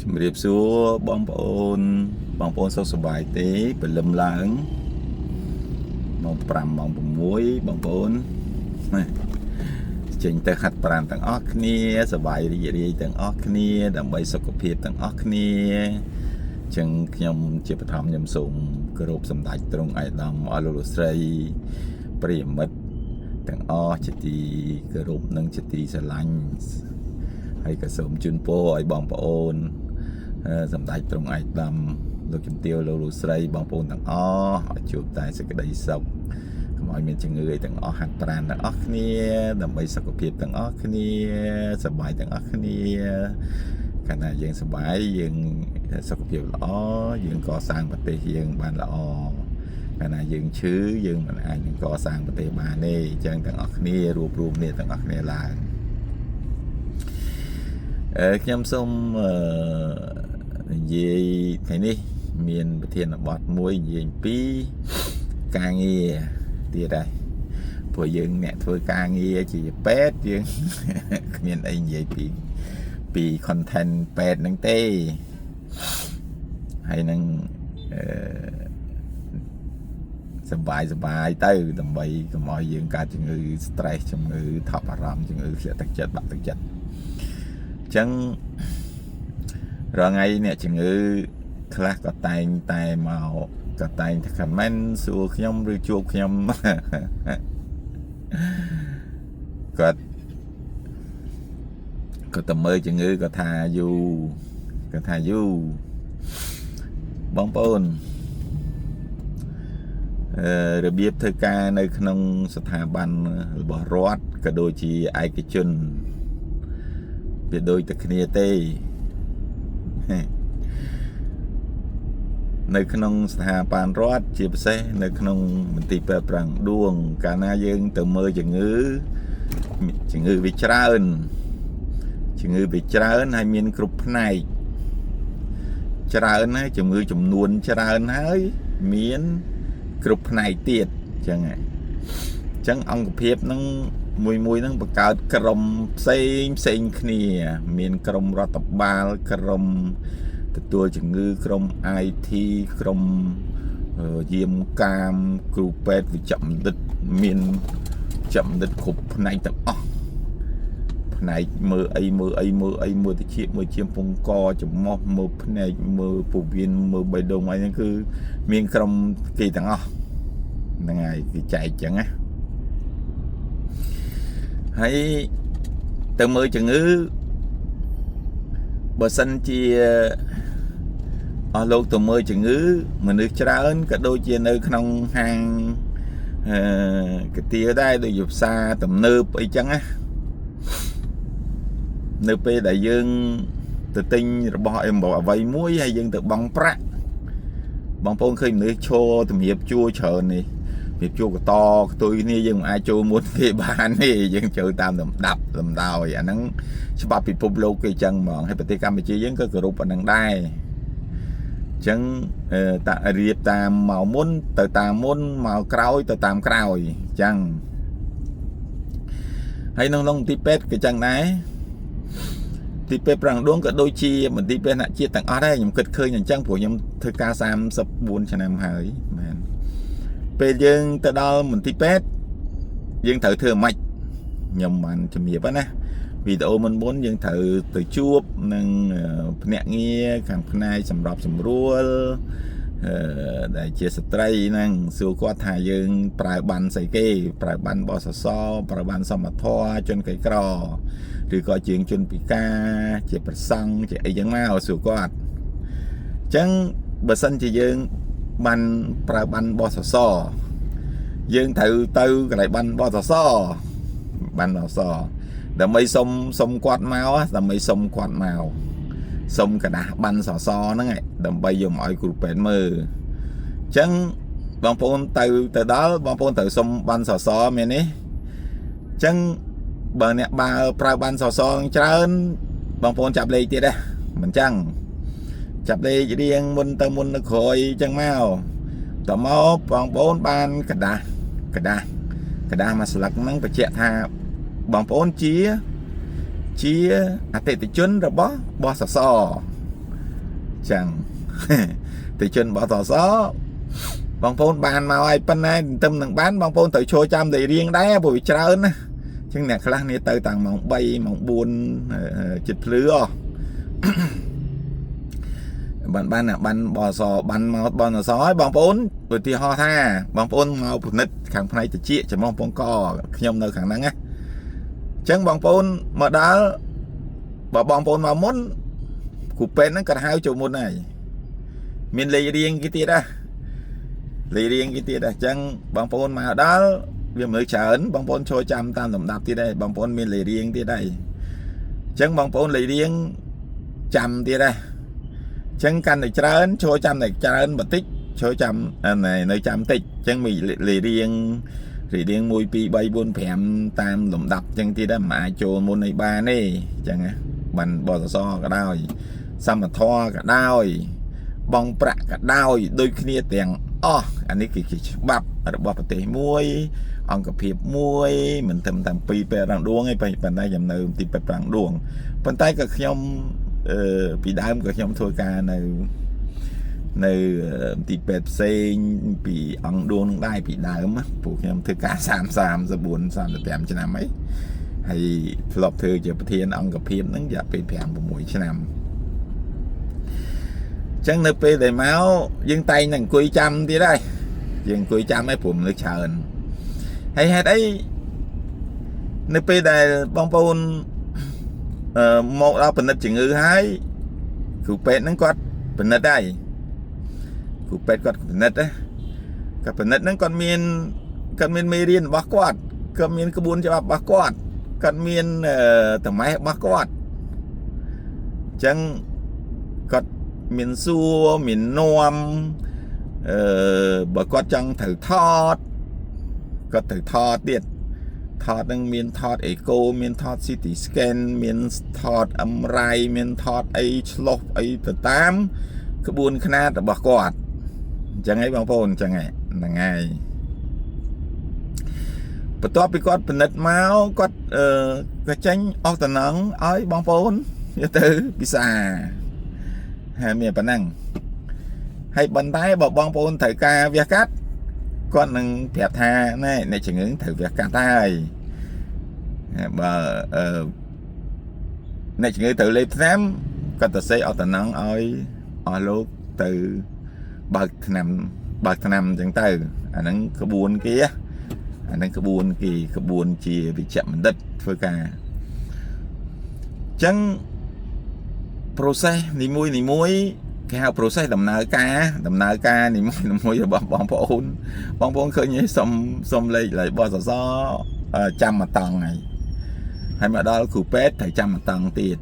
ជំរាបសួរបងប្អូនបងប្អូនសុខសប្បាយទេព្រលឹមឡើងម៉ោង5ម៉ោង6បងប្អូនចេញទៅហាត់ប្រាណទាំងអស់គ្នាសប្បាយរីករាយទាំងអស់គ្នាដើម្បីសុខភាពទាំងអស់គ្នាចឹងខ្ញុំជាបឋមខ្ញុំសូមគោរពសម្ដេចទ្រង់ឯកឧត្តមអស់លោកលោកស្រីប្រិយមិត្តទាំងអស់ជាទីគោរពនិងជាទីស្រឡាញ់ហើយក៏សូមជូនពរឲ្យបងប្អូនសម្ដេចទ្រង់ឯកឧត្តមលោកជំទាវលោកលោកស្រីបងប្អូនទាំងអស់ឲ្យជួបតែសេចក្តីសុខកុំឲ្យមានជំងឺអីទាំងអស់ហាត់ប្រាណទាំងអស់គ្នាដើម្បីសុខភាពទាំងអស់គ្នាសប្បាយទាំងអស់គ្នាកាលណាយើងសប្បាយយើងសុខភាពល្អយើងកសាងប្រទេសយើងបានល្អកាលណាយើងឈឺយើងមិនអាចនឹងកសាងប្រទេសបានទេអញ្ចឹងទាំងអស់គ្នារួបរួមគ្នាទាំងអស់គ្នាឡើងខ្ញុំសូមនិយាយថ្ងៃនេះមានប្រធានបទមួយនិយាយពីការងារទៀតដែរព្រោះយើងអ្នកធ្វើការងារជាពេទ្យយើងគ្មានអីនិយាយពី content ពេទ្យហ្នឹងទេហើយនឹងអឺសបាយសបាយទៅដើម្បីកុំឲ្យយើងកើតជំងឺ stress ជំងឺថប់អារម្មណ៍ជំងឺធ្លាក់ទឹកចិត្តបាក់ទឹកចិត្តអញ្ចឹងរាល់ថ្ងៃអ្នកជំងឺខ្លះក៏តែងតែមកក៏តែងតែ comment សួរខ្ញុំឬជួបខ្ញុំគាត់ក៏ទៅមើលជំងឺក៏ថាយូរក៏ថាយូរបងប្អូនរបៀបធ្វើការនៅក្នុងស្ថាប័នរបស់រដ្ឋក៏ដូចជាឯកជនវាដូចតែគ្នាទេនៅក្នុងស្ថាប័នរដ្ឋជាពិសេសនៅក្នុងមន្ទីរពេទ្យប្រាំងដួងកាលណាយើងទៅមើលជំងឺជំងឺវាច្រើនជំងឺវាច្រើនហើយមានគ្រប់ផ្នែកច្រើនហើយជំងឺចំនួនច្រើនហើយមានគ្រប់ផ្នែកទៀតអញ្ចឹងអញ្ចឹងអង្គភាពនឹងមួយមួយនឹងបង្កើតក្រុមផ្សេងផ្សេងគ្នា មានក្រុមរដ្ឋបាលក្រុមទទួលជំងឺក្រុម IT ក្រុមយាមកាមគ្រូពេទ្យវិជ្ជបណ្ឌិតមានវិជ្ជបណ្ឌិតគ្រប់ផ្នែកទាំងអស់ផ្នែកមើលអីមើលអីមើលអីមើលតិចមើលជាពងកច្រមុះមើលភ្នែកមើលពោះវៀនមើលបេះដូងអីហ្នឹងគឺមានក្រុមគេទាំងអស់ហ្នឹងហើយគេចែកចឹងណាហើយទៅមើលជំងឺបើសិនជាអស់លោកទៅមើលជំងឺមនុស្សច្រើនក៏ដូចជានៅក្នុងហាងអឺកាទៀវដែរដូចជាផ្សារទំនើបអីចឹងណានៅពេលដែលយើងទៅទិញរបស់អីអ្វីមួយហើយយើងទៅបង់ប្រាក់បងប្អូនឃើញមនុស្សឈរជំរាបជួរច្រើននេះជំរាបជួរកតកតុយគ្នាយើងមិនអាចចូលមុនគេបានទេយើងចូលតាមលំដាប់លំដោយអាហ្នឹងច្បាប់ពិភពលោកគេចឹងហ្មងហើយប្រទេសកម្ពុជាយើងក៏គោរពអាហ្នឹងដែរចឹងតារៀបតាមមកមុនទៅតាមមុនមកក្រោយទៅតាមក្រោយចឹងហើយក្នុងក្នុងមន្ទីរពេទ្យក៏ចឹងដែរទីពេទ្យប្រាំងដួងក៏ដូចជាមន្ទីរពេទ្យថ្នាក់ជាតិទាំងអស់ដែរខ្ញុំគិតឃើញអញ្ចឹងព្រោះខ្ញុំធ្វើការ34ឆ្នាំហើយបាទពេលយើងទៅដល់មន្ទីរពេទ្យយើងត្រូវធ្វើម៉េចខ្ញុំបានជំរាបណាវីដេអូមុនមុនយើងត្រូវទៅជួបនឹងភ្នាក់ងារខាងផ្នែកសម្របសម្រួលអឺដែលជាស្ត្រីហ្នឹងសួរគាត់ថាយើងប្រើបានស្អីគេប្រើបានបសសប្រើបានសមធម៌ជនក្រីក្រឬក៏ជាងជនពិការជាប្រសង់ជាអីចឹងមកសួរគាត់អញ្ចឹងបើសិនជាយើងបានប្រើបានបសសយើងត្រូវទៅកន្លែងបានបសសបានបសដើម្បីសុំសុំគាត់មកដើម្បីសុំគាត់មកសុំกระดาษបានសសហ្នឹងដើម្បីយកមកឲ្យគ្រូពេទ្យមើលអញ្ចឹងបងប្អូនទៅទៅដល់បងប្អូនត្រូវសុំបានសសមែនទេអញ្ចឹងបើអ្នកបើប្រើបានសសច្រើនបងប្អូនចាប់លេខទៀតដែរមិនចឹងចាប់លេខរៀងមុនទៅមុននៅក្រោយអញ្ចឹងមកតមកបងប្អូនបានกระดาษกระดาษกระดาษមួយស្លឹកហ្នឹងបញ្ជាក់ថាបងប្អូនជាជាអតិថិជនរបស់បសស ចឹងទៅជនបសសបងប្អូនបានមកហើយប៉ុន្តែទន្ទឹមនឹងបានបងប្អូនត្រូវឈរចាំតែរៀងដែរព្រោះវាច្រើនណាចឹងអ្នកខ្លះនេះទៅតាំងម៉ោង3ម៉ោង4ចិត្តភ្លឺអស់បានបានបានបសបានមកបនសហើយបងប្អូនឧទាហរណ៍ថាបងប្អូនមកពិនិត្យខាងផ្នែកតិចចំងពងកខ្ញុំនៅខាងហ្នឹងណាអញ្ចឹងបងប្អូនមកដល់បើបងប្អូនមកមុនគ្រូពេទ្យហ្នឹងគាត់ហៅចូលមុនហើយមានលេខរៀងគេទៀតណាលេខរៀងគេទៀតអញ្ចឹងបងប្អូនមកដល់វាមើលច្រើនបងប្អូនចូលចាំតាមលំដាប់ទៀតដែរបងប្អូនមានលេខរៀងទៀតដែរអញ្ចឹងបងប្អូនលេខរៀងចាំទៀតដែរចឹងកាន់តែច្រើនចូលចាំតែច្រើនបន្តិចចូលចាំនៅចាំតិចអញ្ចឹងមានលេខរៀងរៀង1 2 3 4 5តាមលំដាប់អញ្ចឹងទៀតដែរមិនអាចចូលមុនអីបានទេអញ្ចឹងណាបានបសសក៏ដោយសមធម៌ក៏ដោយបងប្រាក់ក៏ដោយដូចគ្នាទាំងអស់អានេះគឺជាច្បាប់របស់ប្រទេសមួយ អង្គភាពមួយមិនត្រឹមតែពីពេទ្យរងដួងទេប៉ុន្តែខ្ញុំនៅទីពេទ្យប្រាំងដួងប៉ុន្តែក៏ខ្ញុំអឺពីដើមក៏ខ្ញុំធ្វើការនៅនៅទីពេទ្យផ្សេងពីអង្គដួងនឹងដែរពីដើមពួកខ្ញុំធ្វើការ30 34 35ឆ្នាំអីហើយធ្លាប់ធ្វើជាប្រធានអង្គភាពហ្នឹងរយៈពេល5 6ឆ្នាំចឹងនៅពេលដែលមកយើងតែងតែអង្គុយចាំទៀតហើយយើងអង្គុយចាំឲ្យព្រមលើច្រើនហើយហេតុអីនៅពេលដែលបងប្អូនអឺមកដល់ពិនិត្យជំងឺហើយគ្រូពេទ្យហ្នឹងគាត់ពិនិត្យហើយគ្រូពេទ្យគាត់ពិនិត្យណាគាត់ពិនិត្យហ្នឹងគាត់មានមេរៀនរបស់គាត់គាត់មានក្បួនច្បាប់របស់គាត់គាត់មានតម៉េះរបស់គាត់អញ្ចឹងគាត់មានសួរមាននាំអឺបើគាត់ចង់ត្រូវថតគាត់ត្រូវថតទៀតថតនឹងមានថតអេកូមានថត CT scan មានថត MRI មានថតអីឆ្លុះអីទៅតាមក្បួនខ្នាតរបស់គាត់អញ្ចឹងហីបងប្អូនអញ្ចឹងហ្នឹងហើយបន្ទាប់ពីគាត់ពិនិត្យមកគាត់អឺក៏ចេញអស់តំណងឲ្យបងប្អូនយកទៅពិសាហើយមានប៉ុណ្ណឹងហើយបន្តែបើបងប្អូនត្រូវការវះកាត់គាត់នឹងប្រាប់ថាណែអ្នកជំងឺត្រូវវះកាត់ហើយបើអឺអ្នកជំងឺត្រូវលេបថ្នាំគាត់ទៅសេអត់តំណងឲ្យអស់លោកទៅបើកថ្នាំបើកថ្នាំអញ្ចឹងទៅអាហ្នឹងក្បួនគេអាហ្នឹងក្បួនគេក្បួនជាវិជ្ជបណ្ឌិតធ្វើការអញ្ចឹង process នីមួយនីមួយគេហៅ process ដំណើរការដំណើរការនីមួយនីមួយរបស់បងប្អូនបងប្អូនឃើញសុំសុំលេខលេខបសសចាំមកតង់ហើយហើយមកដល់គ្រូពេទ្យត្រូវចាំមកតង់ទៀត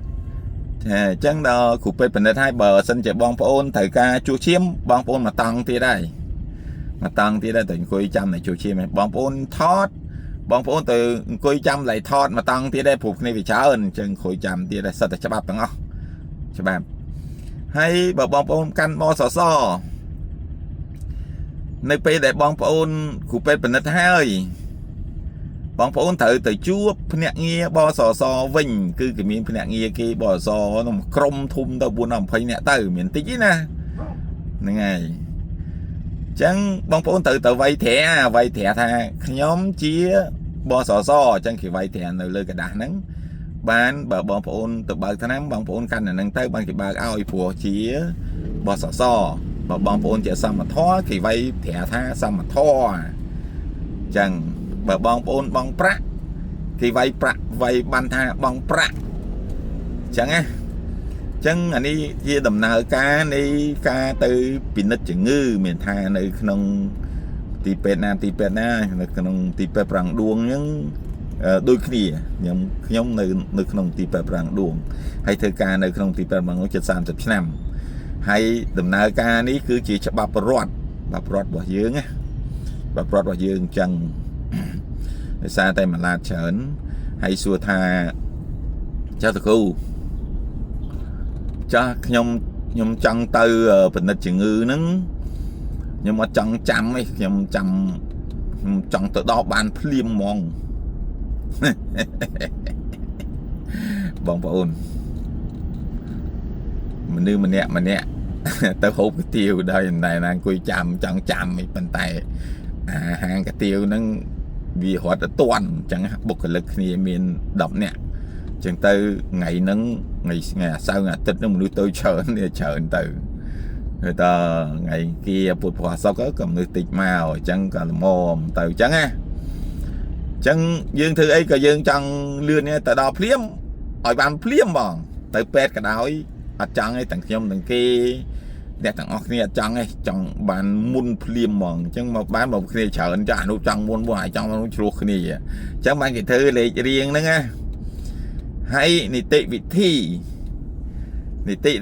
អញ្ចឹងដល់គ្រូពេទ្យពិនិត្យហើយបើសិនជាបងប្អូនត្រូវការជួសឈាមបងប្អូនមកតង់ទៀតហើយមកតង់ទៀតហើយទៅអង្គុយចាំតែជួសឈាមបងប្អូនថតបងប្អូនទៅអង្គុយចាំឡៃថតមកតង់ទៀតដែរព្រោះគ្នាវាច្រើនអញ្ចឹងអង្គុយចាំទៀតដែរសិតតែច្បាប់ទាំងអស់ច្បាប់ហើយបើបងប្អូនកាន់បសសនៅពេលដែលបងប្អូនគ្រូពេទ្យពិនិត្យហើយបងប្អូនត្រូវទៅជួបភ្នាក់ងារបសសវិញគឺគេមានភ្នាក់ងារគេបសសក្នុងក្រុមធំទៅ4ដល់20នាក់ទៅមានតិចទេណាហ្នឹងហើយអញ្ចឹងបងប្អូនត្រូវទៅវាយត្រាវាយត្រាថាខ្ញុំជាបសសអញ្ចឹងគេវាយត្រានៅលើក្រដាសហ្នឹងបានបើបងប្អូនទៅបើកថ្នាំបងប្អូនកាន់អាហ្នឹងទៅបានគេបើកឲ្យព្រោះជាបសសបើបងប្អូនជាសមធម៌គេវាយត្រាថាសមធម៌អញ្ចឹងបើបងប្អូនបងប្រាក់គេវាយប្រាក់វាយបានថាបងប្រាក់អញ្ចឹងណាអញ្ចឹងអានេះជាដំណើរការនៃការទៅពិនិត្យជំងឺមានថានៅក្នុងទីពេទ្យណាទីពេទ្យណានៅក្នុងទីពេទ្យប្រាំងដួងអញ្ចឹងដូចគ្នាខ្ញុំខ្ញុំនៅនៅក្នុងទីពេទ្យប្រាំងដួងហើយធ្វើការនៅក្នុងទីពេទ្យប្រាំងដួងជិត30ឆ្នាំហើយដំណើរការនេះគឺជាច្បាប់រដ្ឋច្បាប់រដ្ឋរបស់យើងណាច្បាប់រដ្ឋរបស់យើងអញ្ចឹងដោយសារតែមួយឡាតច្រើនហើយសួរថាចៅតគ្រូចាស់ខ្ញុំខ្ញុំចង់ទៅពិនិត្យជំងឺហ្នឹងខ្ញុំអត់ចង់ចាំទេខ្ញុំចាំខ្ញុំចង់ទៅដល់បានភ្លាមហ្មង បងប្អូនមនុស្សម្នាក់ម្នាក់ ទៅហូបកាទៀវដោយមិនដែលណាអង្គុយចាំចង់ចាំឯប៉ុន្តែអាហាងកាទៀវហ្នឹងវារត់ទៅតាន់អញ្ចឹងបុគ្គលិកគ្នាមាន10នាក់អញ្ចឹងទៅថ្ងៃហ្នឹងថ្ងៃថ្ងៃអាសៅរ៍ថ្ងៃអាទិត្យហ្នឹងមនុស្សទៅច្រើននេះច្រើនទៅហើយតថ្ងៃគៀពុទ្ធព្រះសុកក៏មនុស្សតិចមកអញ្ចឹងក៏ល្មមទៅអញ្ចឹងណាអញ្ចឹងយើងធ្វើអីក៏យើងចង់លឿននេះទៅដល់ភ្លាមឲ្យបានភ្លាមហ្មងទៅពេទ្យក៏ដោយអត់ចង់ទេទាំងខ្ញុំទាំងគេអ្នកទាំងអស់គ្នាអត់ចង់ទេចង់បានមុនភ្លាមហ្មងអញ្ចឹងមកបានមកគ្នាច្រើនចាស់អានោះចង់មុនមុនហើយចង់មុនជ្រោះគ្នាអញ្ចឹងបានគេធ្វើលេខរៀងហ្នឹងណាហើយនីតិវិធីនីតិ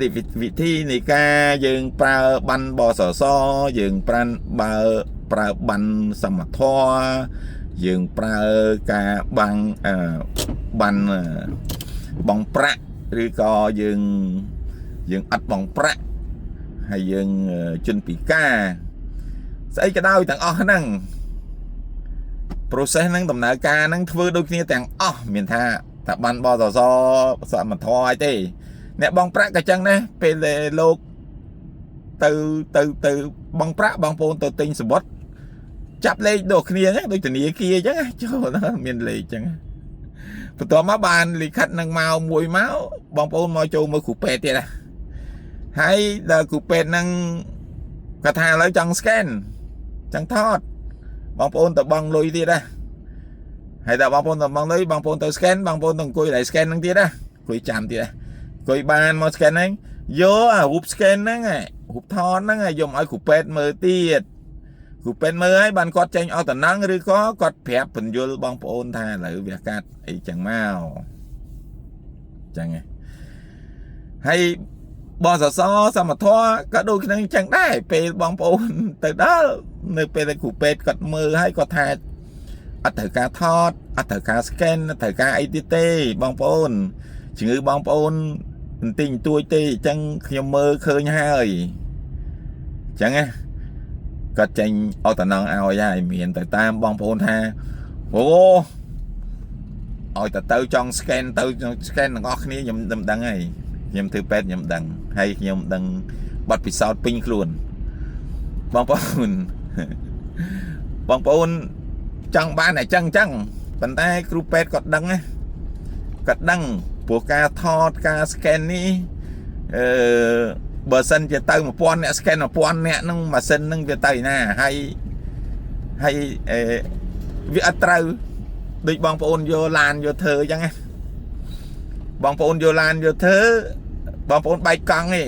វិធីនៃការយើងប្រើបានបសសយើងប្រានបើប្រើបានសមធម៌យើងប្រើការបាំងអឺបានបងប្រាក់ឬក៏យើងយើងអត់បងប្រាក់ហើយយើងជនពិការស្អីក៏ដោយទាំងអស់ហ្នឹង process ហ្នឹងដំណើរការហ្នឹងធ្វើដូចគ្នាទាំងអស់មានថាថាបានបសសសមធម៌អីទេអ្នកបងប្រាក់ក៏ចឹងដែរពេលដែលលោកទៅទៅទៅបងប្រាក់បងប្អូនទៅទិញសំបុត្រចាប់លេខដូចគ្នាហ្នឹងដូចធនាគារអញ្ចឹងចូលដល់មានលេខអញ្ចឹងបន្ទាប់មកបានលិខិតនឹងមកមួយមកបងប្អូនមកចូលមើលគ្រូពេទ្យទៀតណាហើយដល់គ្រូពេទ្យហ្នឹងគាត់ថាឥឡូវចង់ scan ចង់ថតបងប្អូនទៅបង់លុយទៀតណាហើយដល់បងប្អូនទៅបង់លុយបងប្អូនទៅ scan បងប្អូនទៅអង្គុយដល់ scan ហ្នឹងទៀតណាអង្គុយចាំទៀតណាអង្គុយបានមក scan ហ្នឹងយកអារូប scan ហ្នឹងរូបថតហ្នឹងយកមកឲ្យគ្រូពេទ្យមើលទៀតគ្រូពេទ្យមើលហើយបានគាត់ចេញអស់តំណឹងឬក៏គាត់ប្រាប់បញ្យលបងប្អូនថាឥឡូវវាកាត់អីចឹងមកចឹងហ៎ហើយបសសសមធម៌ក៏ដូចគ្នាចឹងដែរពេលបងប្អូនទៅដល់នៅពេលដែលគ្រូពេទ្យគាត់មើលហើយគាត់ថាអត់ត្រូវការថតអត់ត្រូវការ scan អត់ត្រូវការអីទៀតទេបងប្អូនជំងឺបងប្អូនបន្តិចបន្តួចទេអញ្ចឹងខ្ញុំមើលឃើញហើយអញ្ចឹងណាគាត់ចេញអត់តំណងឲ្យហើយមានទៅតាមបងប្អូនថាអូឲ្យទៅចង់ scan ទៅ scan ទាំងអស់គ្នាខ្ញុំមិនដឹងហើយខ្ញុំធ្វើពេទ្យខ្ញុំដឹងហើយខ្ញុំដឹងបទពិសោធន៍ពេញខ្លួនបងប្អូនបងប្អូនចង់បានតែចឹងចឹងប៉ុន្តែគ្រូពេទ្យគាត់ដឹងណាគាត់ដឹងព្រោះការថតការ scan នេះអឺបើសិនជាទៅ1000អ្នក scan 1000អ្នកហ្នឹងម៉ាស៊ីនហ្នឹងវាទៅណាហើយហើយអឺវាអត់ត្រូវដូចបងប្អូនយកឡានយកធ្វើអញ្ចឹងណាបងប្អូនយកឡានយកធ្វើបងប្អូនបែកកង់ទេ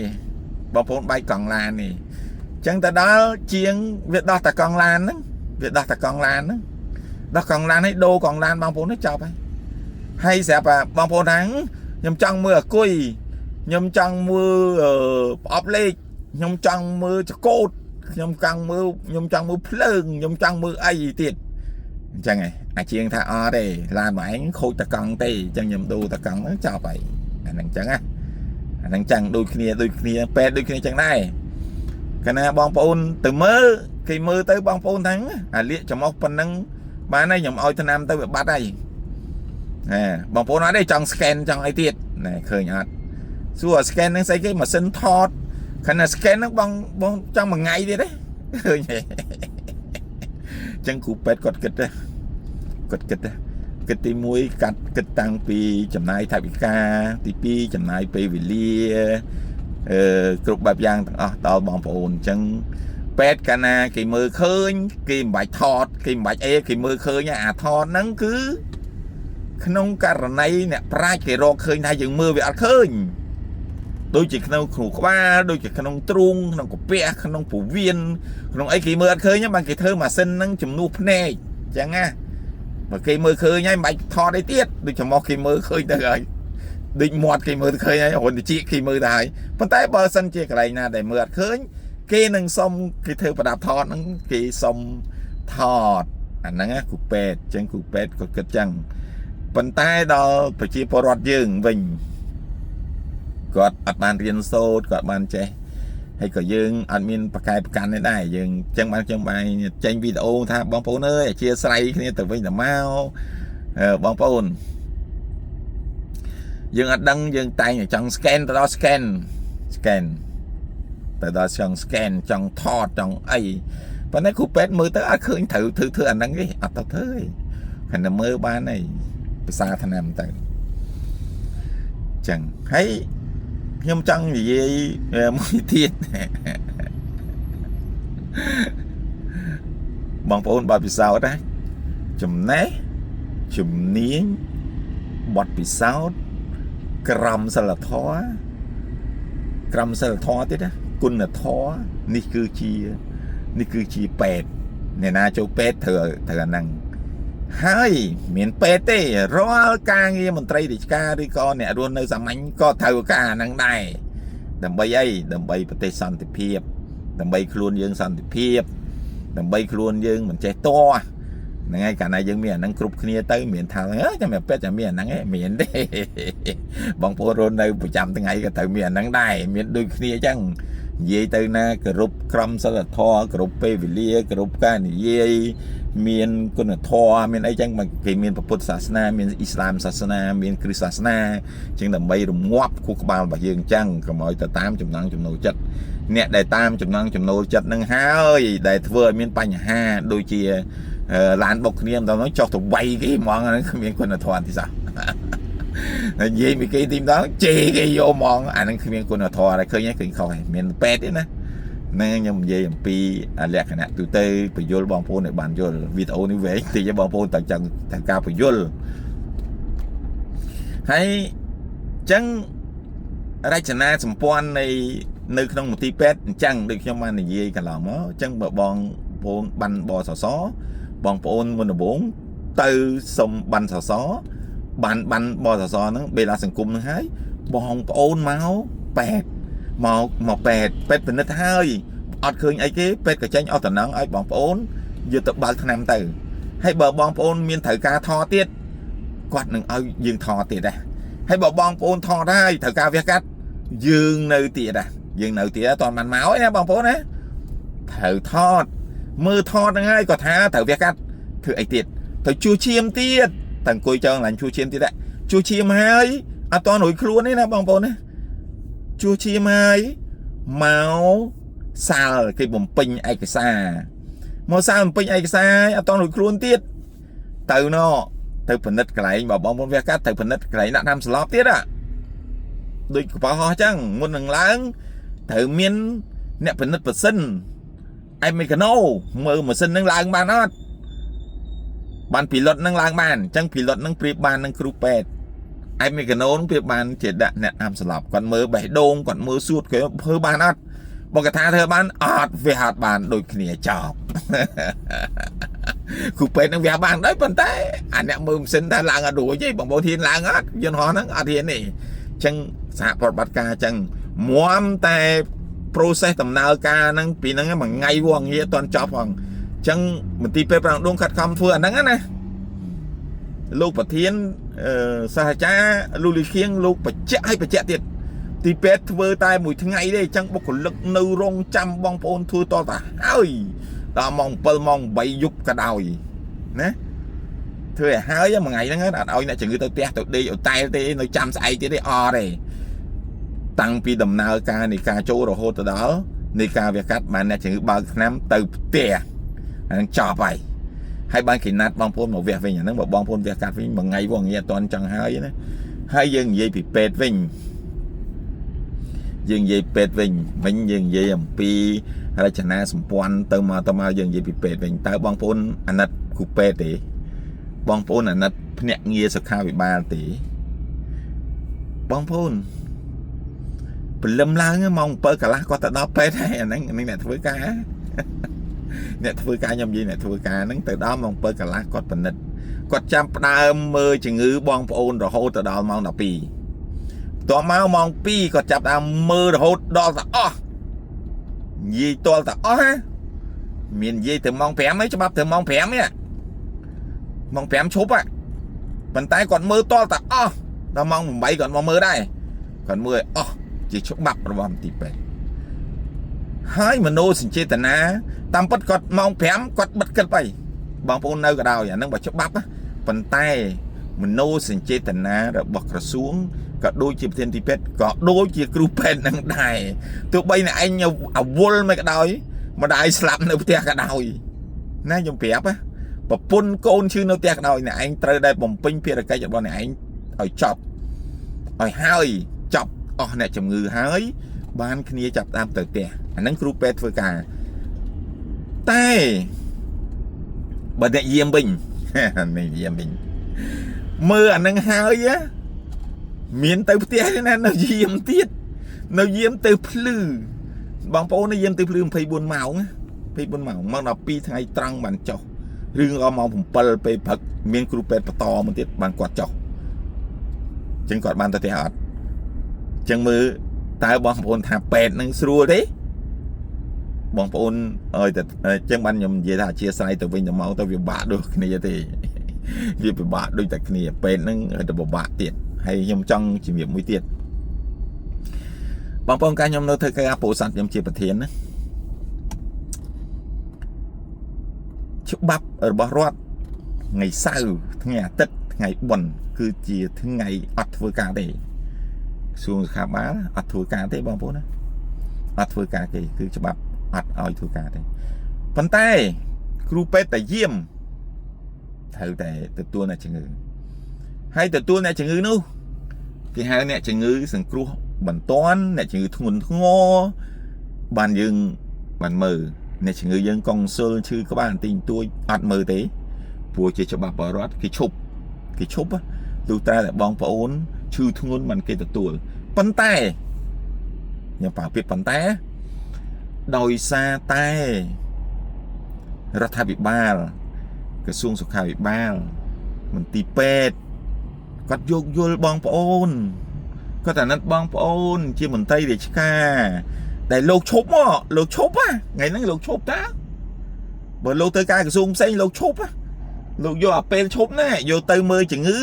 បងប្អូនបែកកង់ឡាននេះអញ្ចឹងទៅដល់ជាងវាដោះតកង់ឡានហ្នឹងវាដោះតកង់ឡានហ្នឹងដោះកង់ឡានឲ្យដូរកង់ឡានបងប្អូននេះចប់ហើយហើយស្រាប់បងប្អូនថាខ្ញុំចង់មើលអាគុយខ្ញុំចង់មើលប្រអប់លេខខ្ញុំចង់មើលចកោតខ្ញុំចង់មើលខ្ញុំចង់មើលភ្លើងខ្ញុំចង់មើលអីទៀតអញ្ចឹងហ៎អាជាងថាអត់ទេឡានមកឯងខូចតកង់ទេអញ្ចឹងខ្ញុំដូរតកង់ហ្នឹងចប់ហើយអាហ្នឹងអញ្ចឹងណាអាហ្នឹងចឹងដូចគ្នាដូចគ្នាពេទ្យដូចគ្នាចឹងដែរកាលណាបងប្អូនទៅមើលគេមើលទៅបងប្អូនថាអាលៀកច្រមុះប៉ុណ្ណឹងបានហើយខ្ញុំឲ្យថ្នាំទៅវាបាត់ហើយណែបងប្អូនអត់ទេចង់ scan ចង់អីទៀតណែឃើញអត់សួរ scan ហ្នឹងស្អីគេម៉ាស៊ីនថតខណៈ scan ហ្នឹងបងបងចង់មួយថ្ងៃទៀតទេឃើញទេចឹងគ្រូពេទ្យគាត់គិតទេគាត់គិតទេគិតទី1កាត់គិតតាំងពីចំណាយថវិកាទី2ចំណាយពេលវេលាអឺគ្រប់បែបយ៉ាងទាំងអស់ដល់បងប្អូនអញ្ចឹងពេទ្យកាលណាគេមើលឃើញគេមិនបាច់ថតគេមិនបាច់អីគេមើលឃើញអាថតហ្នឹងគឺក្នុងករណីអ្នកប្រាជ្ញគេរកឃើញថាយើងមើលវាអត់ឃើញដូចជាក្នុងគ្រូក្បាលដូចជាក្នុងទ្រូងក្នុងកាពះក្នុងពោះវៀនក្នុងអីគេមើលអត់ឃើញបានគេធ្វើម៉ាស៊ីនហ្នឹងជំនួសភ្នែកអញ្ចឹងណាបើគេមើលឃើញហើយមិនបាច់ថតអីទៀតដូចច្រមុះគេមើលឃើញទៅហើយដូចមាត់គេមើលទៅឃើញហើយរន្ធតិចគេមើលទៅហើយប៉ុន្តែបើសិនជាកន្លែងណាដែលមើលអត់ឃើញគេនឹងសុំគេធ្វើប្រដាប់ថតហ្នឹងគេសុំថតអាហ្នឹងណាគ្រូពេទ្យអញ្ចឹងគ្រូពេទ្យក៏គិតចឹងប៉ុន្តែដល់ប្រជាពលរដ្ឋយើងវិញគាត់អត់បានរៀនសូត្រគាត់បានចេះហើយក៏យើងអត់មានបកកែប្រកាន់ទេដែរយើងអញ្ចឹងបានខ្ញុំបានចេញវីដេអូថាបងប្អូនអើយអធិស្ឋានគ្នាទៅវិញទៅមកបងប្អូនយើងអត់ដឹងយើងតែងតែចង់ scan ទៅដល់ scan scan តែដល់ចង់ scan ចង់ថតចង់អីប៉ុន្តែគ្រូពេទ្យមើលទៅអត់ឃើញត្រូវធ្វើធ្វើអាហ្នឹងទេអត់ទៅធ្វើទេគ្រាន់តែមើលបានហើយភាសាថ្នាំទៅចឹងហើយខ្ញុំចង់និយាយមួយទៀតបងប្អូនបទពិសោធន៍ណាចំណេះជំនាញបទពិសោធន៍ក្រមសីលធម៌ក្រមសីលធម៌ទៀតណាគុណធម៌នេះគឺជានេះគឺជាពេទ្យអ្នកណាចូលពេទ្យត្រូវត្រូវអាហ្នឹងហើយមានពេទ្យទេរាល់ការងារមន្ត្រីរាជការឬក៏អ្នករស់នៅសាមញ្ញក៏ត្រូវការអាហ្នឹងដែរដើម្បីអីដើម្បីប្រទេសសន្តិភាពដើម្បីខ្លួនយើងសន្តិភាពដើម្បីខ្លួនយើងមិនចេះទាស់ហ្នឹងហើយកាលណាយើងមានអាហ្នឹងគ្រប់គ្នាទៅមានថាចាំពេទ្យចាំមានអាហ្នឹងឯងមានទេបងប្អូនរស់នៅប្រចាំថ្ងៃក៏ត្រូវមានអាហ្នឹងដែរមានដូចគ្នាអញ្ចឹងនិយាយទៅណាគោរពក្រមសីលធម៌គោរពពេលវេលាគោរពការនិយាយមានគុណធម៌មានអីចឹងគេមានពុទ្ធសាសនាមានអ៊ីស្លាមសាសនាមានគ្រិស្តសាសនាចឹងដើម្បីរងាប់ខួរក្បាលរបស់យើងចឹងកុំឲ្យទៅតាមចំណង់ចំណូលចិត្តអ្នកដែលតាមចំណង់ចំណូលចិត្តនឹងហើយដែលធ្វើឲ្យមានបញ្ហាដូចជាឡានបុកគ្នាម្ដងចុះទៅវាយគេហ្មងហ្នឹងគ្មានគុណធម៌ទេសោះនិយាយពីគេទីម្ដងជេរគេយកហ្មងអាហ្នឹងគ្មានគុណធម៌តែឃើញឃើញខុសហើយមានពេទ្យទេណាហ្នឹងខ្ញុំនិយាយអំពីលក្ខណៈទូទៅបញ្យលបងប្អូនឲ្យបានយល់វីដេអូនេះវែងតិចបងប្អូនតើចង់ត្រូវការបញ្យលហើយអញ្ចឹងរចនាសម្ព័ន្ធនៃនៅក្នុងមន្ទីរពេទ្យអញ្ចឹងដូចខ្ញុំបាននិយាយកន្លងមកអញ្ចឹងបើបងប្អូនបានបសសបងប្អូនមុនដំបូងទៅសុំបានសសបានបានបសសហ្នឹងបេឡាសង្គមហ្នឹងហើយបងប្អូនមកពេទ្យមកមកពេទ្យពេទ្យពិនិត្យហើយអត់ឃើញអីគេពេទ្យក៏ចេញអស់តំណងឲ្យបងប្អូនយកទៅបើកថ្នាំទៅហើយបើបងប្អូនមានត្រូវការថតទៀតគាត់នឹងឲ្យយើងថតទៀតដែរហើយបើបងប្អូនថតហើយត្រូវការវះកាត់យើងនៅទៀតដែរយើងនៅទៀតអត់បានមកឯណាបងប្អូនណាត្រូវថតមើលថតហ្នឹងហើយគាត់ថាត្រូវវះកាត់ធ្វើអីទៀតត្រូវជួឈាមទៀតតែអង្គុយចងឡើងជួឈាមទៀតជួឈាមហើយអត់តរួចខ្លួនទេណាបងប្អូនណាជួឈាមហើយមកសាលគេបំពេញឯកសារមកសាលបំពេញឯកសារអត់តរួចខ្លួនទៀតទៅណទៅពិនិត្យកន្លែងបើបងប្អូនវះកាត់ត្រូវពិនិត្យកន្លែងដាក់តាមស្លាប់ទៀតដូចកប៉ាល់ហោះចឹងមុននឹងឡើងត្រូវមានអ្នកពិនិត្យម៉ាស៊ីនអេមេកាណូមើលម៉ាស៊ីននឹងឡើងបានអត់បាន pilot នឹងឡើងបានអញ្ចឹង pilot នឹងប្រៀបបាននឹងគ្រូពេទ្យអេមេកាណូនឹងប្រៀបបានជាដាក់អ្នកតាមស្លាប់គាត់មើលបេះដូងគាត់មើលសួតគេធ្វើបានអត់បើកថាធ្វើបានអត់វាអត់បានដូចគ្នាចប់គ្រូពេទ្យនឹងវាបានដែរប៉ុន្តែអាអ្នកមើលម៉ាស៊ីនថាឡើងអត់រួចទេបងប្អូនហ៊ានឡើងអត់យន្តហោះហ្នឹងអត់ហ៊ានទេអញ្ចឹងសហប្រតិបត្តិការអញ្ចឹងមុំតែ process ដំណើរការហ្នឹងពីហ្នឹងមួយថ្ងៃវងងាអត់ទាន់ចប់ផងអញ្ចឹងមន្ទីរពេទ្យប្រាំងដួងខាត់ខំធ្វើអាហ្នឹងណាលោកប្រធានសាស្ត្រាចារ្យលូលីខៀងលោកបញ្ជាក់ឲ្យបញ្ជាក់ទៀតទីពេទ្យធ្វើតែមួយថ្ងៃទេអញ្ចឹងបុគ្គលិកនៅរងចាំបងប្អូនធ្វើតតាហើយដល់ម៉ោង7ម៉ោង8យប់ក៏ដោយណាធ្វើឲ្យហើយមួយថ្ងៃហ្នឹងអត់ឲ្យអ្នកជំងឺទៅផ្ទះទៅដេកអូតែលទេនៅចាំស្អែកទៀតទេអត់ទេតាំងពីដំណើរការនៃការចូលរហូតទៅដល់នៃការវះកាត់បានអ្នកជំងឺបើកថ្នាំទៅផ្ទះហ្នឹងចប់ហើយហើយបានគេណាត់បងប្អូនមកវះវិញអាហ្នឹងបើបងប្អូនវះកាត់វិញមួយថ្ងៃវងងាអត់តន់ចង់ហើយណាហើយយើងនិយាយពីពេទ្យវិញយើងនិយាយពេទ្យវិញវិញយើងនិយាយអំពីរចនាសម្ព័ន្ធទៅមកទៅមកយើងនិយាយពីពេទ្យវិញតើបងប្អូនអាណិតគ្រូពេទ្យទេបងប្អូនអាណិតភ្នាក់ងារសុខាភិបាលទេបងប្អូនព្រលឹមឡើងម៉ោង7កន្លះគាត់ទៅដល់ពេទ្យហើយអាហ្នឹងអ្នកធ្វើការអ្នកធ្វើការខ្ញុំនិយាយអ្នកធ្វើការហ្នឹងទៅដល់ម៉ោង7កន្លះគាត់ពិនិត្យគាត់ចាំផ្ដើមមើលជំងឺបងប្អូនរហូតទៅដល់ម៉ោង12បន្ទាប់មកម៉ោង2គាត់ចាប់ដើមមើលរហូតដល់តែអស់និយាយតល់តែអស់ណាមាននិយាយទៅម៉ោង5ហើយច្បាប់ទៅម៉ោង5នេះម៉ោង5ឈប់ហ่ะប៉ុន្តែគាត់មើលតល់តែអស់ដល់ម៉ោង8គាត់មកមើលដែរគាត់មើលឲ្យអស់ជាច្បាប់របស់មន្ទីរពេទ្យហើយមโนសញ្ចេតនាតាមពិតគាត់ម៉ោង5គាត់បិទគិតไปបងប្អូននៅក៏ដោយអាហ្នឹងបើច្បាប់ប៉ុន្តែ មโนសញ្ចេតនារបស់ក្រសួងក៏ដូចជាប្រធានទីពេទ្យក៏ដូចជាគ្រូពេទ្យនឹងដែរទោះបីអ្នកឯងអវលមិនក៏ដោយម្ដាយស្លាប់នៅផ្ទះក៏ដោយណាខ្ញុំប្រាប់ណាប្រពន្ធកូនឈឺនៅផ្ទះក៏ដោយអ្នកឯងត្រូវតែបំពេញភារកិច្ចរបស់អ្នកឯងឲ្យចប់ឲ្យហើយចប់អស់អ្នកជំងឺហើយបានគ្នាចាប់តាមទៅផ្ទះអាហ្នឹងគ្រូពេទ្យធ្វើការតែបើអ្នកយាមវិញអ្នកយាមវិញមើលអាហ្នឹងហើយមានទៅផ្ទះទេណានៅយាមទៀតនៅយាមទៅភ្លឺបងប្អូននៅយាមទៅភ្លឺ24ម៉ោង24ម៉ោងម៉ោង12ថ្ងៃត្រង់បានចុះឬក៏ម៉ោង7ពេលព្រឹកមានគ្រូពេទ្យបន្តមកទៀតបានគាត់ចុះអញ្ចឹងគាត់បានទៅផ្ទះអត់អញ្ចឹងមើលតើបងប្អូនថាពេទ្យនឹងស្រួលទេបងប្អូនអើយតែអញ្ចឹងបានខ្ញុំនិយាយថាអធិស្ឋានទៅវិញទៅមកទៅវាបាក់ដូចគ្នាទេវាពិបាកដូចតែគ្នាពេទ្យហ្នឹងទៅពិបាកទៀតហើយខ្ញុំចង់ជំរាបមួយទៀតបងប្អូនកាលខ្ញុំនៅធ្វើការពោធិ៍សាត់ខ្ញុំជាប្រធានណាច្បាប់របស់រដ្ឋថ្ងៃសៅរ៍ថ្ងៃអាទិត្យថ្ងៃបុណ្យគឺជាថ្ងៃអត់ធ្វើការទេក្រសួងសុខាភិបាលអត់ធ្វើការទេបងប្អូនណាអត់ធ្វើការទេគឺច្បាប់អត់ឲ្យធ្វើការទេប៉ុន្តែគ្រូពេទ្យតែយាមត្រូវតែទទួលអ្នកជំងឺហើយទទួលអ្នកជំងឺនោះគេហៅអ្នកជំងឺសង្គ្រោះបន្ទាន់អ្នកជំងឺធ្ងន់ធ្ងរបានយើងបានមើលអ្នកជំងឺយើងកុងស៊ុលឈឺក្បាលបន្តិចបន្តួចអត់មើលទេព្រោះជាច្បាប់បរដ្ឋគេឈប់លុះតែបងប្អូនឈឺធ្ងន់បានគេទទួលប៉ុន្តែខ្ញុំប្រើពាក្យប៉ុន្តែដោយសារតែរដ្ឋាភិបាលក្រសួងសុខាភិបាលមន្ទីរពេទ្យគាត់យោគយល់បងប្អូនគាត់អាណិតបងប្អូនជាមន្ត្រីរាជការដែលលោកឈប់មកលោកឈប់ថ្ងៃហ្នឹងលោកឈប់តាបើលោកទៅការក្រសួងផ្សេងលោកឈប់លោកយកអាពេលឈប់ណាយកទៅមើលជំងឺ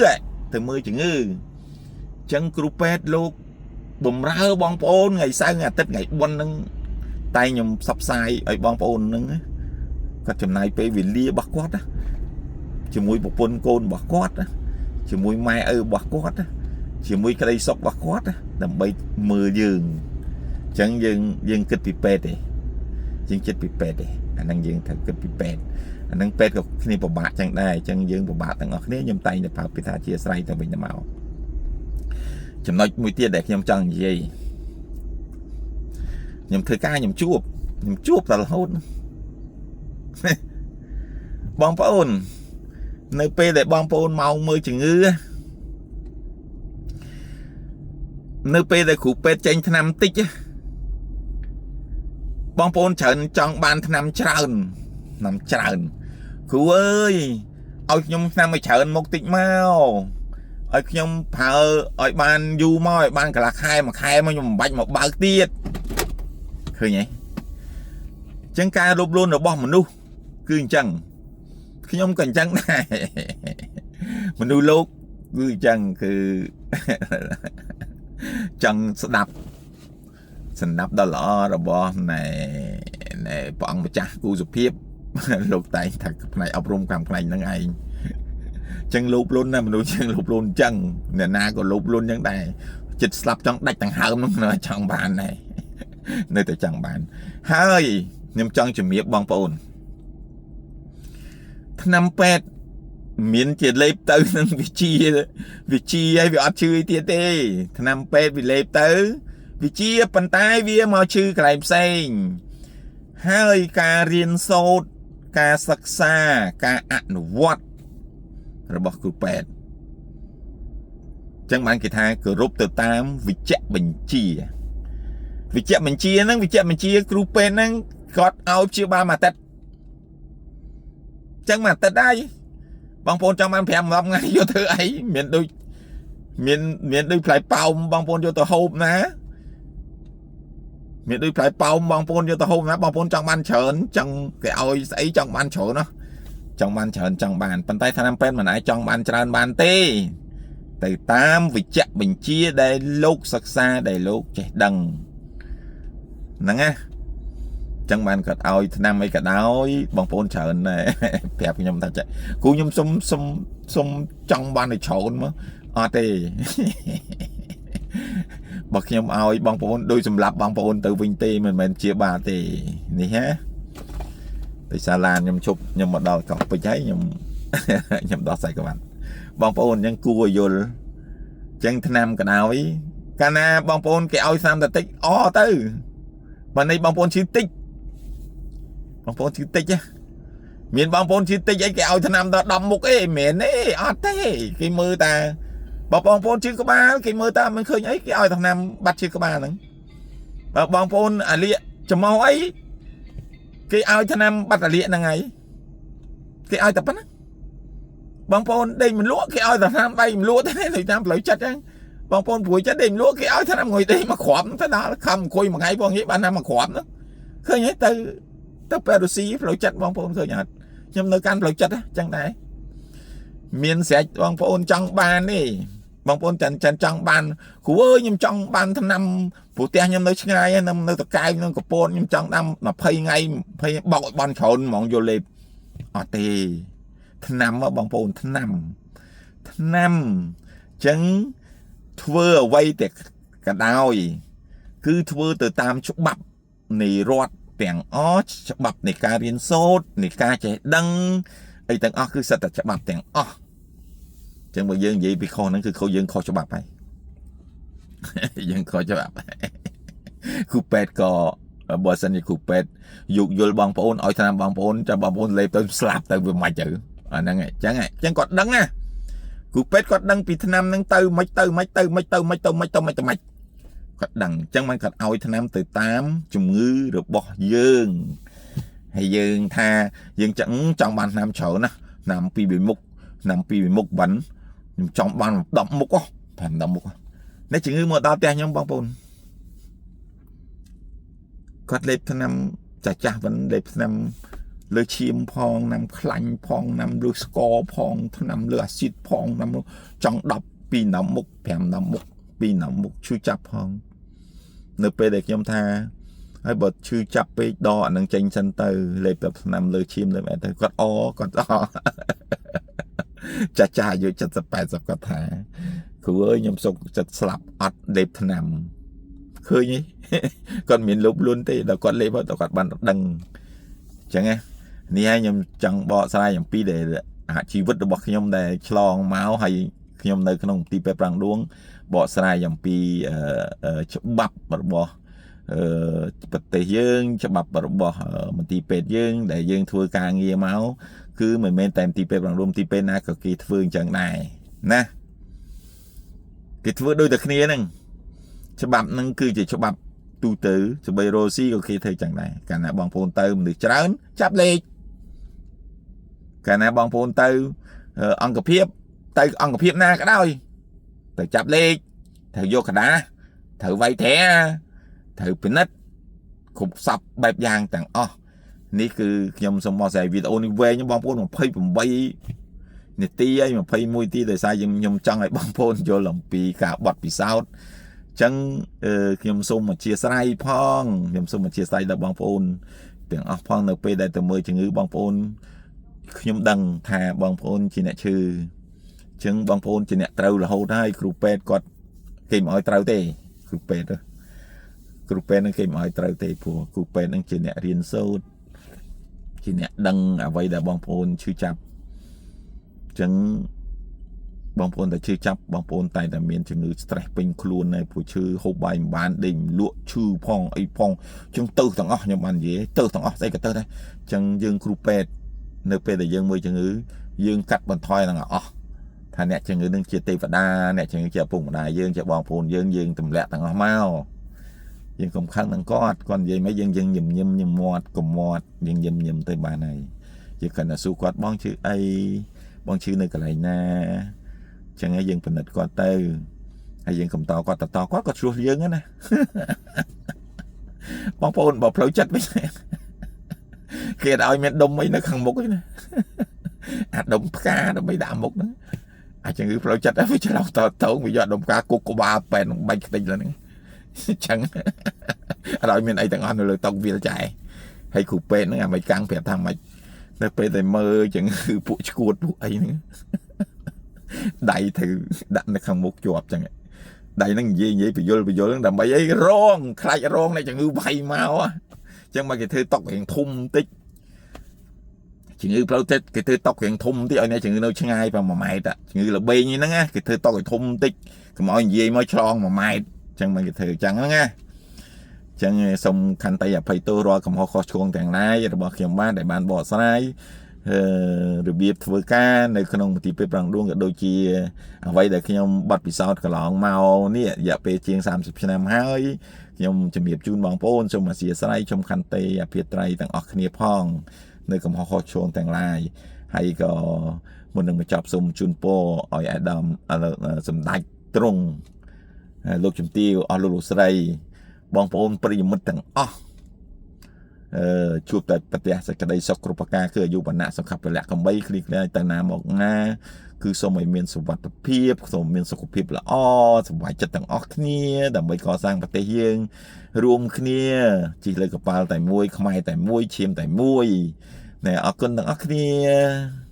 ទៅមើលជំងឺអញ្ចឹងគ្រូពេទ្យលោកបំរើបងប្អូនថ្ងៃសៅរ៍ថ្ងៃអាទិត្យថ្ងៃបុណ្យហ្នឹងតែខ្ញុំផ្សព្វផ្សាយឲ្យបងប្អូនហ្នឹងគាត់ចំណាយពេលវេលារបស់គាត់ណាជាមួយប្រពន្ធកូនរបស់គាត់ណាជាមួយម៉ែឪរបស់គាត់ណាជាមួយក្តីសុខរបស់គាត់ណាដើម្បីមើលយើងអញ្ចឹងយើងគិតពីពេទ្យទេយើងគិតពីពេទ្យទេអាហ្នឹងយើងត្រូវគិតពីពេទ្យអាហ្នឹងពេទ្យក៏គ្នាពិបាកចឹងដែរអញ្ចឹងយើងពិបាកទាំងអស់គ្នាខ្ញុំតែងតែប្រើពាក្យថាជាស្រ័យទៅវិញទៅមកចំណុចមួយទៀតដែលខ្ញុំចង់និយាយខ្ញុំធ្វើការខ្ញុំជួបតែរហូតបងប្អូននៅពេលដែលបងប្អូនមកមើលជំងឺនៅពេលដែលគ្រូពេទ្យចេញថ្នាំតិចបងប្អូនច្រើនចង់បានថ្នាំច្រើនថ្នាំច្រើនគ្រូអើយឲ្យខ្ញុំថ្នាំឲ្យច្រើនមកតិចមកឲ្យខ្ញុំប្រើឲ្យបានយូរមកឲ្យបានកន្លះខែមួយខែមកខ្ញុំមិនបាច់មកបើកទៀតឃើញទេអញ្ចឹងការលុបលូនរបស់មនុស្សគឺអញ្ចឹងខ្ញុំក៏អញ្ចឹងដែរមនុស្សលោកគឺអញ្ចឹងគឺចង់ស្ដាប់សម្ដាប់ដ៏ល្អរបស់ណែព្រះអង្គម្ចាស់គូសុភាពលោកតែងថាផ្នែកអប់រំខាងផ្នែកហ្នឹងឯងអញ្ចឹងលោភលន់ណាមនុស្សជាងលោភលន់អញ្ចឹងអ្នកណាក៏លោភលន់អញ្ចឹងដែរចិត្តស្លាប់ចង់ដាច់ដង្ហើមហ្នឹងនៅចង់បានដែរនៅតែចង់បានហើយខ្ញុំចង់ជំរាបបងប្អូនថ្នាំពេទ្យមានជាលេបទៅនឹងវិជាឲ្យវាអត់ឈឺអីទៀតទេថ្នាំពេទ្យវាលេបទៅវិជាប៉ុន្តែវាមកឈឺកន្លែងផ្សេងហើយការរៀនសូត្រការសិក្សាការអនុវត្តរបស់គ្រូពេទ្យចឹងបានគេថាគោរពទៅតាមវិជ្ជបញ្ជាវិជ្ជបញ្ជាហ្នឹងវិជ្ជបញ្ជាគ្រូពេទ្យហ្នឹងគាត់ឲ្យព្យាបាលមួយអាទិត្យចឹងមួយអាទិត្យដែរបងប្អូនចង់បាន5 10ថ្ងៃយកធ្វើអីមានដូចមានដូចផ្លែប៉ោមបងប្អូនយកទៅហូបណាមានដូចផ្លែប៉ោមបងប្អូនយកទៅហូបណាបងប្អូនចង់បានច្រើនចង់គេឲ្យស្អីចង់បានច្រើនណាចង់បានច្រើនចង់បានប៉ុន្តែថ្នាំពេទ្យមិនអាចចង់បានច្រើនបានទេទៅតាមវិជ្ជបញ្ជាដែលលោកសិក្សាដែលលោកចេះដឹងហ្នឹងណា ចឹងបានគាត់ឲ្យថ្នាំអីក៏ដោយបងប្អូនច្រើនដែរប្រាប់ខ្ញុំថាគ្រូខ្ញុំសុំសុំសុំចង់បានឲ្យច្រើនមកអត់ទេបើខ្ញុំឲ្យបងប្អូនដូចសម្រាប់បងប្អូនទៅវិញទេមិនមែនជាបាទទេនេះហ៎ដោយសារឡានខ្ញុំជប់ខ្ញុំមកដល់កោះពេជ្រហើយខ្ញុំខ្ញុំដោះខ្សែក្បាត់បងប្អូនអញ្ចឹងគួរឲ្យយល់អញ្ចឹងថ្នាំក៏ដោយកាលណាបងប្អូនគេឲ្យថ្នាំតែតិចអទៅបើនេះបងប្អូនឈឺតិចបងប្អូនឈឺតិចមានបងប្អូនឈឺតិចអីគេឲ្យថ្នាំដល់10មុខអីមិនមែនទេអត់ទេគេមើលតាបើបងប្អូនឈឺក្បាលគេមើលតាមិនឃើញអីគេឲ្យថ្នាំបាត់ឈឺក្បាលហ្នឹងបើបងប្អូនអាលៀកច្មោះអីគេឲ្យថ្នាំបាត់អាលៀកហ្នឹងហើយគេឲ្យតែប៉ុណ្ណាបងប្អូនដេកមិនលក់គេឲ្យតែថ្នាំដៃមិនលក់ទេដូចតាមផ្លូវចិត្តហ្នឹងបងប្អូនព្រួយចិត្តដេកមិនលក់គេឲ្យថ្នាំងុយដេកមកគ្រាប់ទៅដល់ខំអង្គុយមួយថ្ងៃបងនិយាយបានតែមួយគ្រាប់ហ្នឹងឃើញទេទៅទៅពេទ្យរុស្ស៊ីផ្លូវចិត្តបងប្អូនឃើញអត់ខ្ញុំនៅកាន់ផ្លូវចិត្តអញ្ចឹងដែរមានស្រេចបងប្អូនចង់បានទេបងប្អូនចាន់ចាន់ចង់បានគ្រូអើយខ្ញុំចង់បានថ្នាំព្រោះផ្ទះខ្ញុំនៅឆ្ងាយនៅនៅតកែវនៅកពតខ្ញុំចង់ដាំ20ថ្ងៃ20បោកឲ្យបន់ច្រើនហ្មងយកលេបអត់ទេថ្នាំបងប្អូនថ្នាំថ្នាំអញ្ចឹងធ្វើអ្វីតែក៏ដោយគឺធ្វើទៅតាមច្បាប់នៃរដ្ឋទាំងអស់ច្បាប់នៃការរៀនសូត្រនៃការចេះដឹងអីទាំងអស់គឺសិតតែច្បាប់ទាំងអស់ចឹងបើយើងនិយាយពីខុសហ្នឹងគឺខុសយើងខុសច្បាប់ហើយយើងខុសច្បាប់គ្រូពេទ្យក៏បើសិនជាគ្រូពេទ្យយោគយល់បងប្អូនឲ្យថ្នាំបងប្អូនចាំបងប្អូនលេបទៅស្លាប់ទៅវាមិនទៅអាហ្នឹងអញ្ចឹងអញ្ចឹងគាត់ដឹងណាគ្រូពេទ្យគាត់ដឹងពីថ្នាំហ្នឹងទៅមិនទៅមិនទៅមិនទៅមិនទៅមិនទៅមិនទៅមិនគាត់ដឹងអញ្ចឹងมันគាត់ឲ្យថ្នាំទៅតាមជំងឺរបស់យើងហើយយើងថាយើងចង់បានថ្នាំច្រើនណាថ្នាំពីរមុខថ្នាំពីរមុខបានខ្ញុំចង់បាន10មុខហ៎5 10មុខនេះជំងឺមកដល់ផ្ទះខ្ញុំបងប្អូនគាត់លេបថ្នាំចាស់ចាស់វិញលេបថ្នាំលើឈាមផងថ្នាំខ្លាញ់ផងថ្នាំលើស្ករផងថ្នាំលើអាស៊ីតផងថ្នាំចង់10 2 10មុខ5 10មុខ2 10មុខឈឺចាប់ផងនៅពេលដែលខ្ញុំថាហើយបើឈឺចាប់ពេកដកអានឹងចេញសិនទៅលេបតែថ្នាំលើឈាមលើអីទៅគាត់អគាត់អចាស់ចាស់អាយុ70 80គាត់ថាគ្រូអើយខ្ញុំសុខចិត្តស្លាប់អត់លេបថ្នាំឃើញទេគាត់មានលោភលន់ទេដល់គាត់លេបទៅគាត់បានដឹងអញ្ចឹងណានេះហើយខ្ញុំចង់បកស្រាយអំពីដែលជីវិតរបស់ខ្ញុំដែលឆ្លងមកហើយខ្ញុំនៅក្នុងទីពេទ្យប្រាំងដួងបកស្រាយអំពីច្បាប់របស់ប្រទេសយើងច្បាប់របស់មន្ទីរពេទ្យយើងដែលយើងធ្វើការងារមកគឺមិនមែនតែមន្ទីរពេទ្យប្រាំងដួងមន្ទីរពេទ្យណាក៏គេធ្វើអញ្ចឹងដែរណាគេធ្វើដូចតែគ្នាហ្នឹងច្បាប់ហ្នឹងគឺជាច្បាប់ទូទៅសបីរ៉ូស៊ីក៏គេធ្វើចឹងដែរកាលណាបងប្អូនទៅមនុស្សច្រើនចាប់លេខកាលណាបងប្អូនទៅអង្គភាពទៅអង្គភាពណាក៏ដោយទៅចាប់លេខត្រូវយកកដាត្រូវវាយត្រាត្រូវពិនិត្យគ្រប់សពបែបយ៉ាងទាំងអស់នេះគឺខ្ញុំសូមបកស្រាយវីដេអូនេះវែងបងប្អូន28នាទីហើយ21នាទីដោយសារខ្ញុំចង់ឲ្យបងប្អូនយល់អំពីការបត់ពិសោធន៍ចឹងខ្ញុំសូមអធិស្ឋានផងខ្ញុំសូមអធិស្ឋានដល់បងប្អូនទាំងអស់ផងនៅពេលដែលទៅមើលជំងឺបងប្អូនខ្ញុំដឹងថាបងប្អូនជាអ្នកឈឺចឹងបងប្អូនជាអ្នកត្រូវរហូតហើយគ្រូពេទ្យគាត់គេមិនឲ្យត្រូវទេគ្រូពេទ្យគ្រូពេទ្យនឹងគេមិនឲ្យត្រូវទេព្រោះគ្រូពេទ្យនឹងជាអ្នករៀនសូត្រជាអ្នកដឹងអ្វីដែលបងប្អូនឈឺចាប់ចឹងបងប្អូនតែឈឺចាប់បងប្អូនតែតែមានជំងឺ stress ពេញខ្លួនហើយព្រោះឈឺហូបបាយមិនបានដេកលក់ឈឺផងអីផងចឹងទៅទាំងអស់ខ្ញុំបាននិយាយទៅទាំងអស់ស្អីក៏ទៅដែរចឹងយើងគ្រូពេទ្យនៅពេលដែលយើងមើលជំងឺយើងកាត់បន្ថយទាំងអស់ថាអ្នកជំងឺនឹងជាទេវតាអ្នកជំងឺជាឪពុកម្ដាយយើងជាបងប្អូនយើងយើងទម្លាក់ទាំងអស់មកយើងកុំខឹងនឹងគាត់គាត់និយាយមិនយើងយើងញឹមញឹមញឹមមាត់កុំមាត់យើងញឹមញឹមទៅបានហើយយើងគ្រាន់តែសួរគាត់បងឈឺអីបងឈឺនៅកន្លែងណាចឹងហើយយើងពិនិត្យគាត់ទៅហើយយើងកំតគាត់តតគាត់ក៏ឆ្លោះយើងណាបងប្អូនបើផ្លូវចិត្តវិញគេឲ្យមានដុំអីនៅខាងមុខឯណាអាដុំផ្កាដើម្បីដាក់មុខហ្នឹងអាចជំងឺផ្លូវចិត្តវាច្រឡំតតងវាយកដុំផ្កាគុកក្បាលប៉ែនបាច់ខ្ទេចឡើងហ្នឹងចឹងអត់ឲ្យមានអីទាំងអស់នៅលើតុវាលចែ ហើយគ្រូពេទ្យហ្នឹងអាមេរិកាំងប្រាប់ថាម៉េចនៅពេលតែមើលចឹងគឺពួកឈួតពួកអីហ្នឹងដៃត្រូវដាក់នៅខាងមុខជាប់ចឹងដៃហ្នឹងនិយាយនិយាយបញ្យលបញ្យលហ្នឹងដើម្បីអីរងខ្លាចរងនៃជំងឺវាយមកចឹងមកគេធ្វើតុករៀងធំបន្តិចជំងឺផ្លូវចិត្តគេធ្វើតុករៀងធំបន្តិចឲ្យអ្នកជំងឺនៅឆ្ងាយប្រហែល1ម៉ែត្រជំងឺល្បែងហ្នឹងណាគេធ្វើតុកឲ្យធំបន្តិចកុំឲ្យនិយាយមកឆ្លង1ម៉ែត្រចឹងមកគេធ្វើចឹងហ្នឹងណាចឹងសូមខន្តីអភ័យទោសរាល់កំហុសខុសឆ្គងទាំងឡាយរបស់ខ្ញុំបានដែលបានបកស្រាយរបៀបធ្វើការនៅក្នុងមន្ទីរពេទ្យប្រាំងដួងក៏ដូចជាអ្វីដែលខ្ញុំបាត់ពិសោធន៍កន្លងមកនេះរយៈពេលជាង30ឆ្នាំហើយខ្ញុំជំរាបជូនបងប្អូនសូមអធិស្ឋានសូមខន្តីអភ័យត្រៃទាំងអស់គ្នាផងនៅកំហុសខុសឆ្គងទាំងឡាយហើយក៏មុននឹងបញ្ចប់សូមជូនពរឲ្យអាដាមសម្ដេចទ្រង់លោកជំទាវអស់លោកលោកស្រីបងប្អូនប្រិយមិត្តទាំងអស់អឺជួបតែប្រទះសេចក្តីសុខគ្រប់ប្រការគឺអាយុវណ្ណៈសុខពលៈកំបីគ្លីគ្លីទៅណាមកណាគឺសូមឲ្យមានសុវត្ថិភាពសូមមានសុខភាពល្អសប្បាយចិត្តទាំងអស់គ្នាដើម្បីកសាងប្រទេសយើងរួមគ្នាជិះលើកប៉ាល់តែមួយខ្មែរតែមួយឈាមតែមួយណែអរគុណទាំងអស់គ្នា។